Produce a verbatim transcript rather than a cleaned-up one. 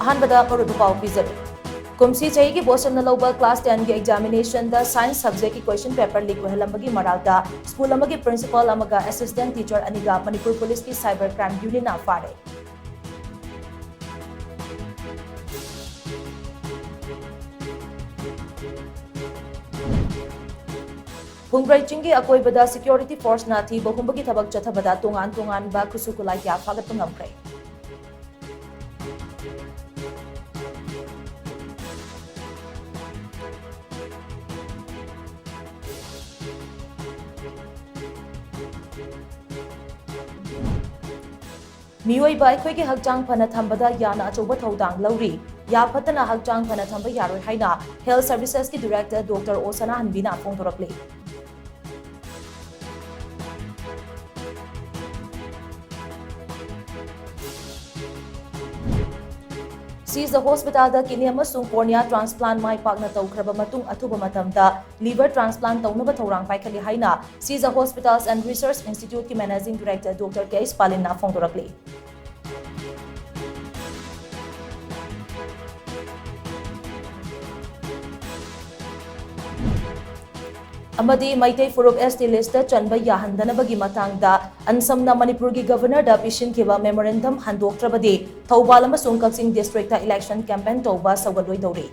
ꯑꯍꯥꯟꯕꯗ ꯃꯔꯨꯑꯣꯏꯕ ꯄꯥꯎ ꯄꯤꯖꯔꯤ꯫ ꯀꯨꯝꯁꯤ ꯆꯍꯤꯒꯤ ꯕꯣꯁꯝꯅ ꯂꯧꯕ class ten ꯒꯤ examination ꯗ science subject ꯀꯤ question paper leak ꯑꯣꯏꯍꯜꯂꯝꯕꯒꯤ ꯃꯔꯥꯜꯗ school ꯑꯃꯒꯤ principal ꯑꯃꯒ assistant teacher ꯑꯅꯤꯒ ꯃꯅꯤꯄꯨꯔ ꯄꯨꯂꯤꯁꯀꯤ cyber crime unit ꯅ ꯐꯥꯔꯦ꯫ ꯐꯨꯡꯕ꯭ꯔꯩ ꯆꯤꯡꯒꯤ ꯑꯀꯣꯏꯕꯗ security force ꯅ ꯊꯤꯕ ꯍꯨꯝꯕꯒꯤ ꯊꯕꯛ ꯆꯠꯊꯕꯗ ꯇꯣꯉꯥꯟ ꯇꯣꯉꯥꯟꯕ ꯈꯨꯠꯁꯨ ꯈꯨꯠꯂꯥꯏ ꯀꯌꯥ ꯐꯥꯒꯠꯄ ꯉꯝꯈ꯭ꯔꯦ꯫ ꯃꯤꯑꯣꯏꯕ ꯑꯩꯈꯣꯏꯒꯤ ꯍꯛꯆꯥꯡ ꯐꯅ ꯊꯝꯕꯗ ꯌꯥꯅ ꯑꯆꯧꯕ ꯊꯧꯗꯥꯡ ꯂꯧꯔꯤ꯫ ꯌꯥ ꯐꯠꯇꯅ ꯍꯛꯆꯥꯡ ꯐꯅ ꯊꯝꯕ ꯌꯥꯔꯣꯏ ꯍꯥꯏꯅ Health Services ꯀꯤ Director Doctor ꯑꯣ ꯁꯅꯥꯍꯟꯕꯤꯅ ꯐꯣꯡꯗꯣꯔꯛꯂꯤ꯫ ꯁꯤꯖ ꯍꯣꯁꯄꯤꯇꯥꯜꯗ kidney ꯑꯃꯁꯨꯡ cornea transplant ꯃꯥꯏ ꯄꯥꯛꯅ ꯇꯧꯈ꯭ꯔꯕ ꯃꯇꯨꯡ ꯑꯊꯨꯕ ꯃꯇꯝꯗ liver transplant ꯇꯧꯅꯕ ꯊꯧꯔꯥꯡ ꯄꯥꯏꯈꯠꯂꯤ ꯍꯥꯏꯅ Sija Hospitals and Research Institute ꯀꯤ Managing Director Doctor ꯀꯦ ꯑꯩꯆ ꯄꯥꯂꯤꯟꯅ ꯐꯣꯡꯗꯣꯔꯛꯂꯤ꯫ ꯑꯃꯗꯤ ꯃꯩꯇꯩ ꯐꯨꯔꯨꯞ S T list ꯇ ꯆꯟꯕ ꯌꯥꯍꯟꯗꯅꯕꯒꯤ ꯃꯇꯥꯡꯗ ꯑꯟꯁꯝꯅ ꯃꯅꯤꯄꯨꯔꯒꯤ Governor ꯗ ꯄꯤꯁꯤꯟꯈꯤꯕ memorandum ꯍꯟꯗꯣꯛꯇ꯭ꯔꯕꯗꯤ ꯊꯧꯕꯥꯜ ꯑꯃꯁꯨꯡ ꯀꯛꯆꯤꯡ district ꯇ election campaign ꯇꯧꯕ ꯁꯧꯒꯠꯂꯣꯏꯗꯧꯔꯤ꯫